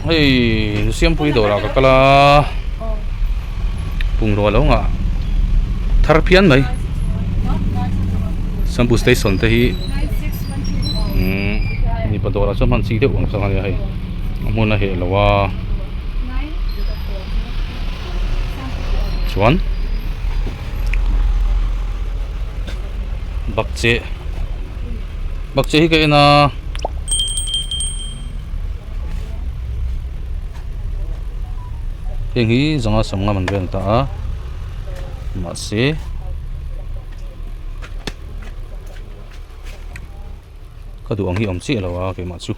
Hei Siampui dawrah ka kal a bungrua lo ngah thar phian mai Sambu station te hi umm mipa dawrah chuan hman chi deuh ang chuan a nia hei a hmun a heh lo a chuan bakcheh bakcheh hi ka en a. Heng hi zanga sawmnga man vel ta a mahse ka duh ang hi awm chiah lo a keimah chu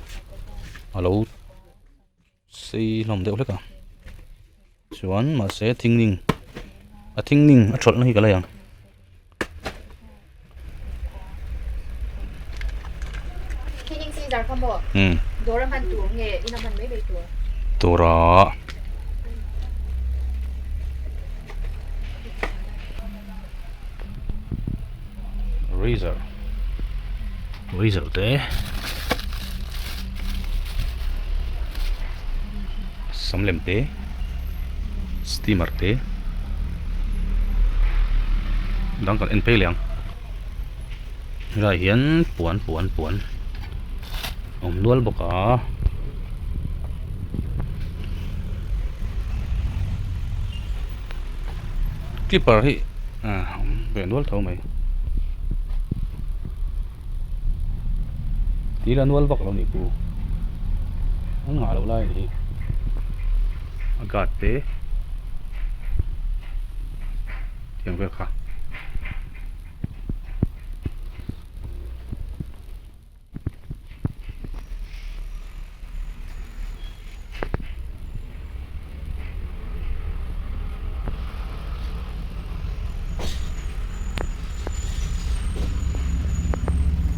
a lo sei hlawm deuh hlek a chuan mahse thingning a thingning a thawlhna hi ka lei ang. Tura razor razor te sam lem te steamer te. Dang kan en phei leh ang helaiah hian puan puan puan a awm nual bawk a clipper hi a awm ve nual tho mai thil a nual vak lo nih chu an nghah loh lai a nih hi a guard te. Tiang vel kha.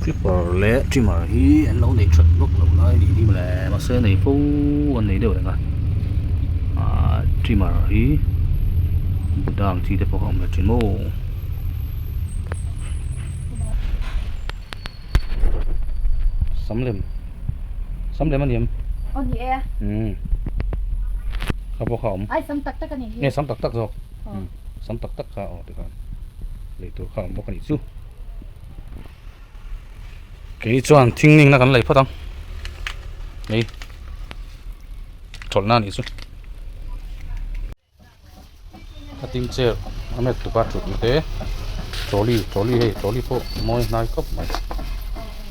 Clipper leh trimmer hi an lo neih that vak loh lai a nih hi mawle mahse nei fo an nei deuh reng a ahh trimmer hi buddha ang chi te pawh a awm leh thin maw sam lem sam lem a ni em aw ni e umm kha pawh kha a awm ai sam tak tak a nih hi nge sam tak tak zawk sam tak tak kha aw tikhan lei tur kha a awm bawk a nih chu. Kei chuan thing ningna kan lei phawt ang hei chawlhna a nih chu cutting chair a met tuka thutna te trolley trolley hei trolley pawh mawi hnai khawp mai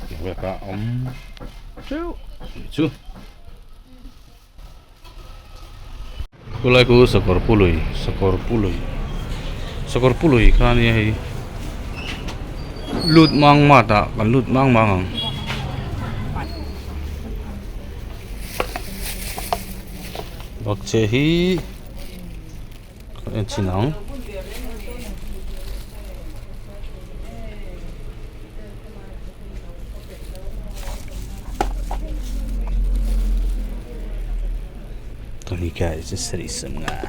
tiang vel kha a awm teuh a nih chu. Khulai khu sakawr pului sakawr pului sakawr pului kha ania hei lut mang mat ah kan lut mang mang ang bakcheh hi kan en chhin ang. Tony guys just said he's some guy.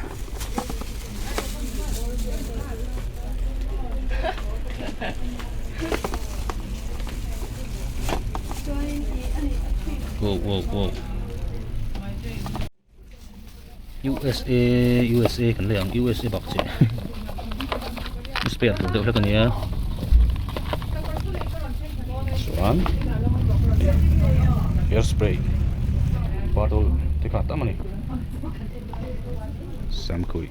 Whoa, whoa, whoa. USA USA kan lei ang USA bak che spare tur deuh hlek ania chuan hair spray bottle te kha tam ani samkui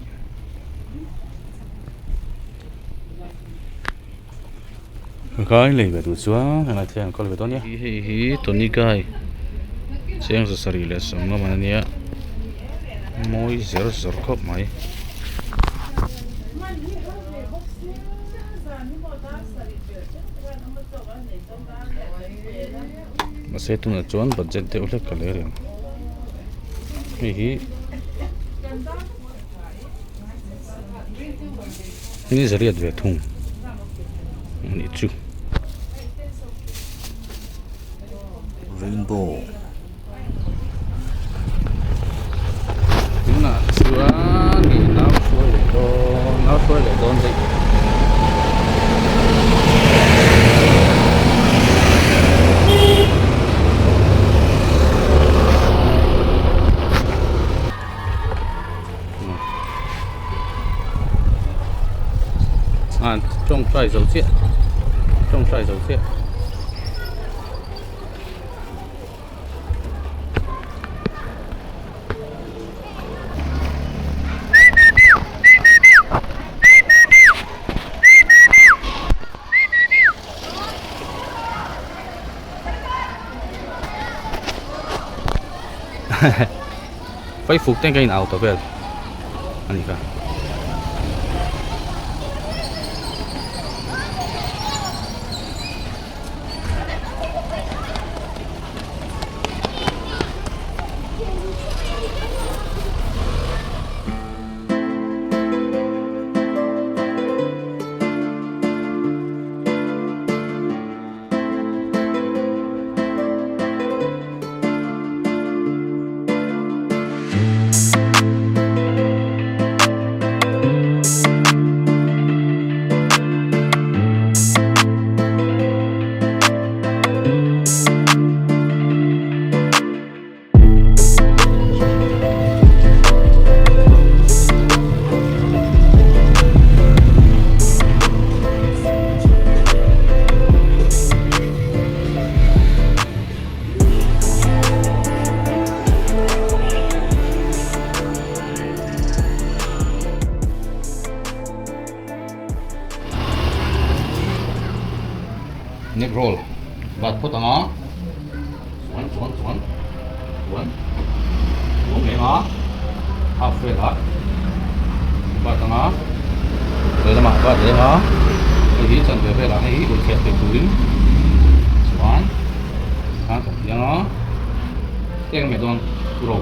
Gai lei ve duh chuan helai te hian an kal ve dawn nia. Hei hi Tony Gai cheng za sarih leh sawmnga man ania mawi zer zawr khawp mai. Mahse tunah chuan budget deuh hlek ka lei reng hei hi Ni zariat ve thung a nih chu. Rainbow tunah chuan ih nau hruai leh dawn nau hruai leh dawn daih. An tawngtai zo chiah tawngtai zo chiah. Faifuk te ka in au ta vel a ni kha. Neck roll bat phawt ang a chuan chuan chuan chuan chuan leh ang a half velah bat ang a lehlamah bat leh ang a hei hi chanve velah hei hi ur chhiat theih turin chuan khan kan ti ang a eng mai dawn ro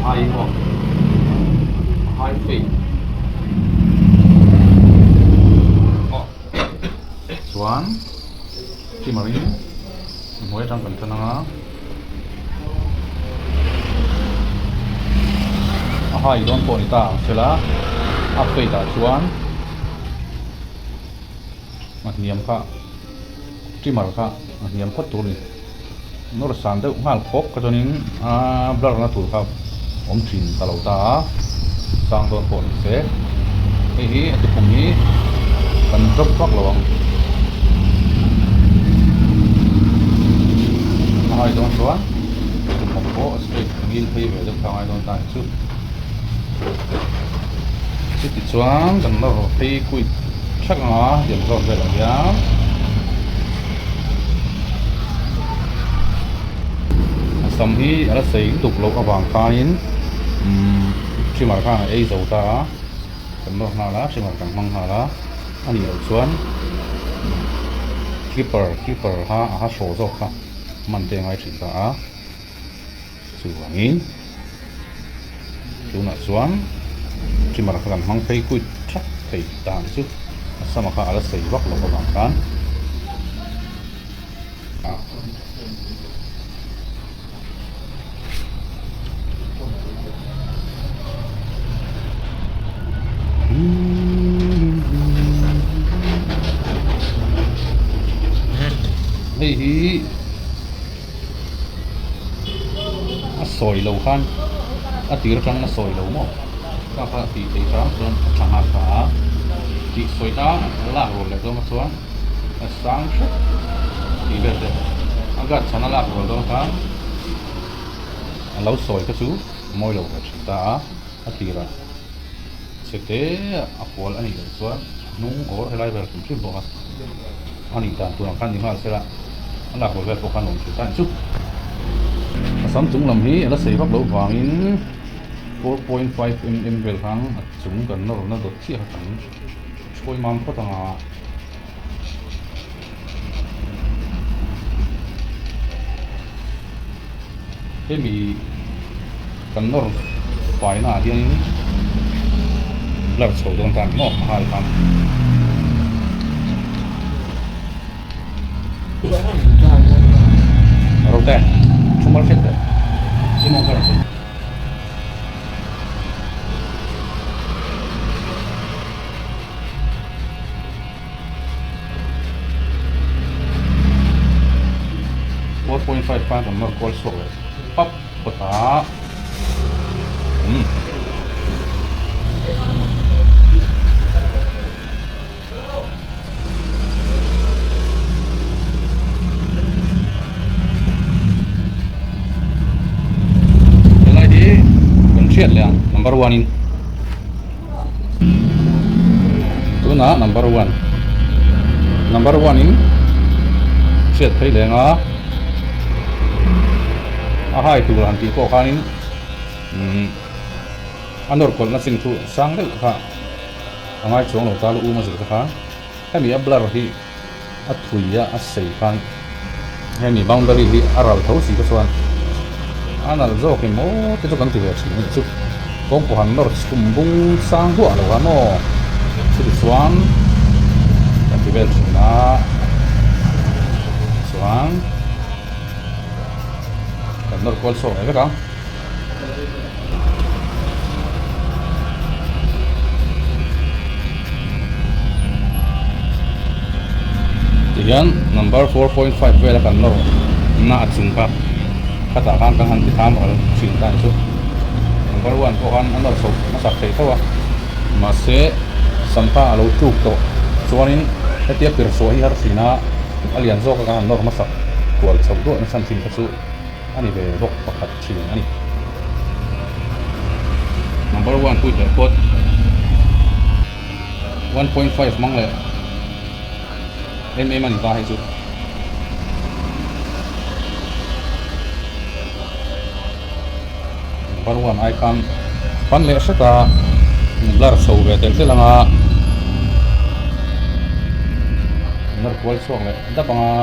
hai maw hai fei aw. Chuan trimmer in a hnuai atang kan tan anga a hai dawn pawh a ni ta ang sela a fade ah chuan a hniam kha trimmer kha a hniam phawt tur a ni nawr san deuh nghal khawp kha chuanin a blur na tur kha awm thin ta lo ta a sang dawn pawh ni se hei hi a tukhum hi kan drop vak lo ang a hai dawn chuan tukhum pawh a straight ngil phei ve deuh kha a ngai dawn ta ang chu chuti chuan kan nawr phei kuit thak ang a diam zawk velah hian. A sam hi a la sei lutuk loh avang khanin umm trimmer khan a ei zo ta a kan nawr nghal a trimmer kan hmang nghal a a nih loh chuan clipper clipper kha a ha hraw zawk kha hman te a ngai thin ta a chuvangin tunah chuan trimmer kha kan hmang phei kuit thak thei dan chu a sama kha a la sei vak loh avang khan. Hei hi a sawi lo khan a tir atangin a sawi lo maw kha kha tih theih hram chuan a tha nghal ta a tih sawi a lak rual leh dawn chuan. A sang hrep tih vel te a guard chhan a lak rual dawn khan a lo sawi kha chu mawi lo ve thin ta a a tirah chhe te a kual a nih loh chuan hnung awr helai vel hrim hrim bawk a a nih dan tur ang khan ni nghal sela a lak rual vel pawh khan a awm thin ta a ni chu a sam chung lam hi a la sei vak loh vangin 4.5 mm vel khan a chung kan nawr na dawt chiah kha kan Chhuai mam phawt ang a. Hemi kan nawr faina ah hianin blur chho dawn ta a ni maw a hal khan. Rote, thu mal hriat teh. Simon kha rawn sawi. 4.5 khan kan nawr kual chhuak leh pap phawt a umm. Thiat leh ang number one in tunah number one number one in thiat phei leh anga a hai tur han tih pawh khanin umm a nawr kawlhna chin chu sang deuh kha a ngai chuang lo ta lu um a zir te khan hemi a blur hi a thui a a sei khan hemi boundary hi a ral tho si te chuan a nalh zawk em aw te chu kan ti ve thin a nih chu kawngpawh han nawr chhum bung sang duah lo a maw chuti chuan kan ti vel thin a chuan kan nawr kual chhuak leh vek ang. Tihian number 4.5 vela kan nawr na a chung kha khatah khan kan han ti tham ral thin ta ni chu number one pawh khan a nawr chho hmasak thei tho a mahse sam kha a lo tluk tawh chuanin hetia pir chhuah hi har thin a a lian zawk a kan han nawr hmasak kual chhoh duah na chhan thin kha chu. A ni ve bawk pakhat thin a ni. Number one pui leh phawt 1.5 hmang leh em em a ni ta hei chu. Number one ai khan pan leh hret a blur chho ve tel tel anga blur kual chhuak leh dap anga.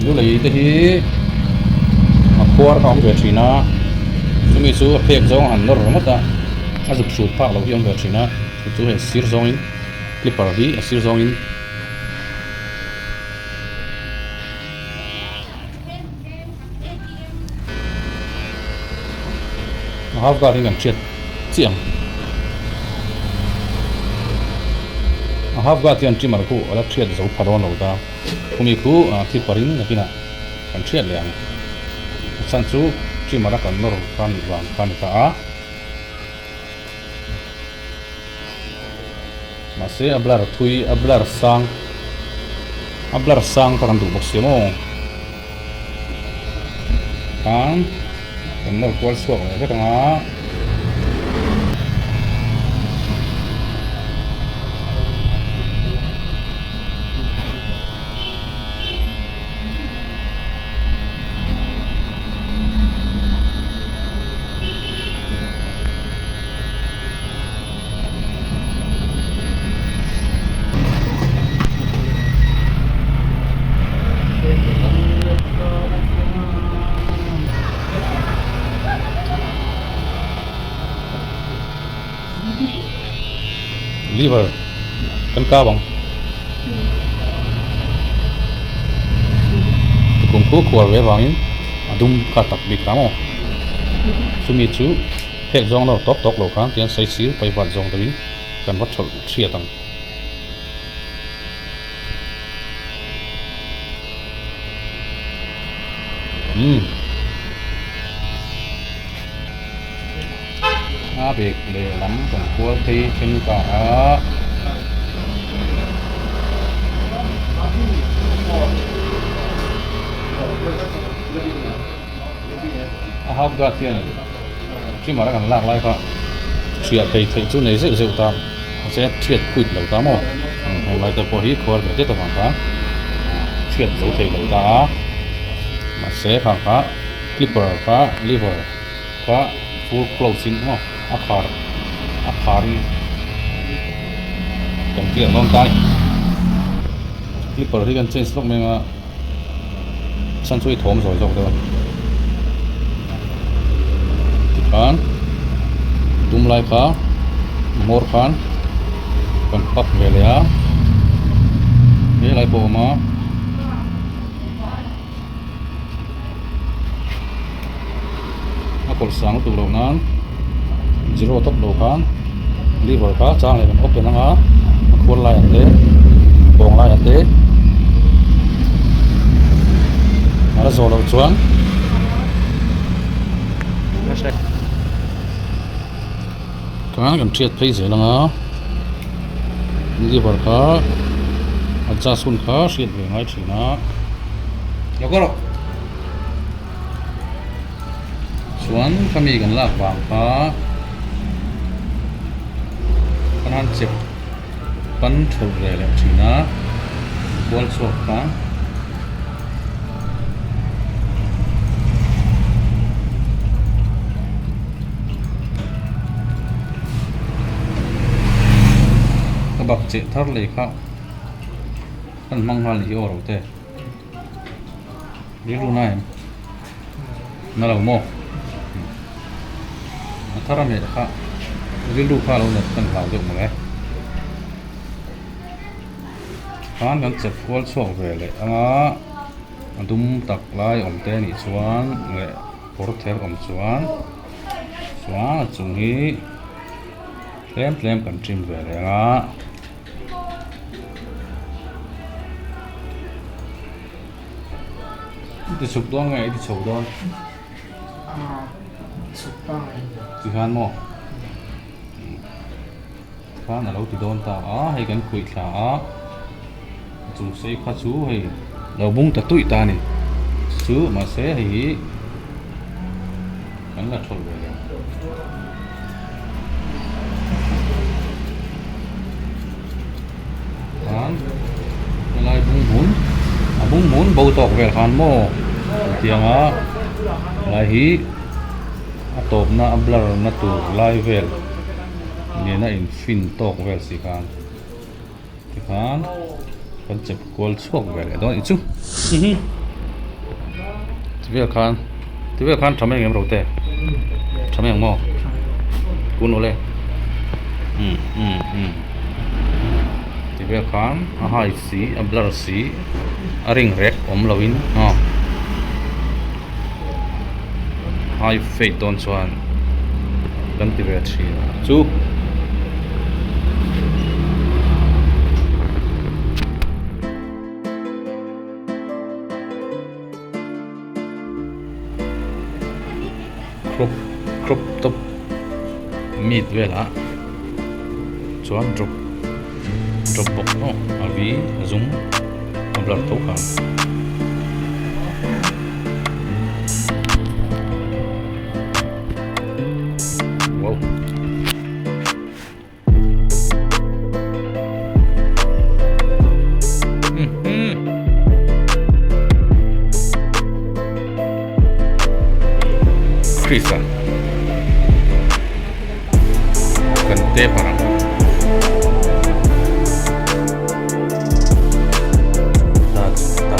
Lulei te hi a khuar kha a awm ve thin a chumi chu a phek zawng a han nawr ringawt a a zuk hrut phak loh hi a awm ve thin a chu chu hei sir zawngin clipper hi a sir zawngin a half guard hi kan hriat chiah ang a half guard hian trimmer khu a la hriat zo pha dawn lo ta khumi khu clipper in nakinah kan hriat leh ang a chhan chu trimmer a kan nawr kha nih vang kha a ni ta a mahse a blur thui a blur sang a blur sang kha kan duh bawk si maw khan kan nawr kual chhuak leh vek ang a. Liver kan kap ang tukum khu khuar ve vangin a dum kha tak bik ta maw chumi chu phek zawng lo tawk tawk lo khan tian sawi sir paivat zawng deuhin kan va thawlh hriat ang. Umm a bag lehlam kan kual phei then ta a. A half guard hian trimmer a kan lak lai kha thiah thei theih chu nei zeuh zeuh ta mahse thiat quit lo ta maw heng lai te pawh hi khuar ve det avang khan thiat zo thei lo ta a mahse khang kha clipper kha lever kha full close in maw a khar a khar in kan clear dawn ta a ni clipper hi kan change lawk mai ang a. Chhan chu i thawm zawi zawk deuh a tikhan dum lai kha hmawr khan kan pak ve leh a he lai pawh a awm a. A kawlh sang lutuk loh nan zero tawp lo khan Lever kha chang leh kan open anga a khuar laiah te bawng laiah te a la zawh loh chuan khan kan hriat phei zel anga lever kha adjust hun kha hriat ve ngai thin a. Chuan khami kan lak vang kha kan han chep pan thawlh ve leh thin a kual chhuak kha. Ka bak cheh thar leh kha kan hmang nghal ni hi aw ro te. Rilru na em? Na lo maw? A thar a hmel kha rilru kha lo nat kan hlau deuh mawle. Khan kan chep kual chhuak ve leh anga a dum tak lai awm te anih chuan leh kawr ther awm chuan chuan a chung hi tlem tlem kan trim ve leh anga. I ti chhuk dawn nge i ti chho dawn? Chhuk pangai. Ti khan maw? Khan a lo ti dawn ta a, hei kan khuih thla a, a chung sei kha chu hei lo bung ta tuih ta a ni. Chu mahse hei hi kan la thawlh ve lo. Khan helai bung hmun a bung hmun bo tawk vel khan maw tiang a helai hi a tawpna a blur na tur lai vel nena in fin tawk vel si khan tikhan kan chep kual chhuak ve leh dawn a nih chu ti vel khan ti vel khan tha mai ang em ro te tha mai ang maw kun awle um um um ti vel khan a hai si a blur si a ring rek awm lo in aw high fade dawn chuan kan ti ve thin chu. Crop crop top meat velah chuan drop drop bawk maw a vi a zum a blur tho kha. Wow. Chris a kan te parang ta ta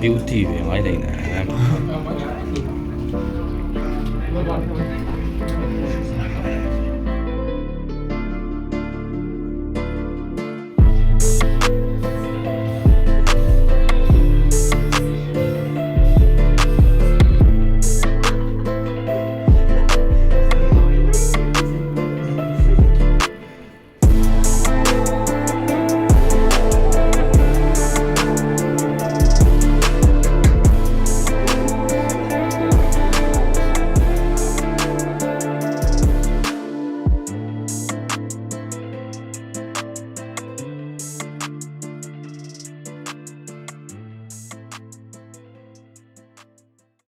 Beauty ve ngai lei nen.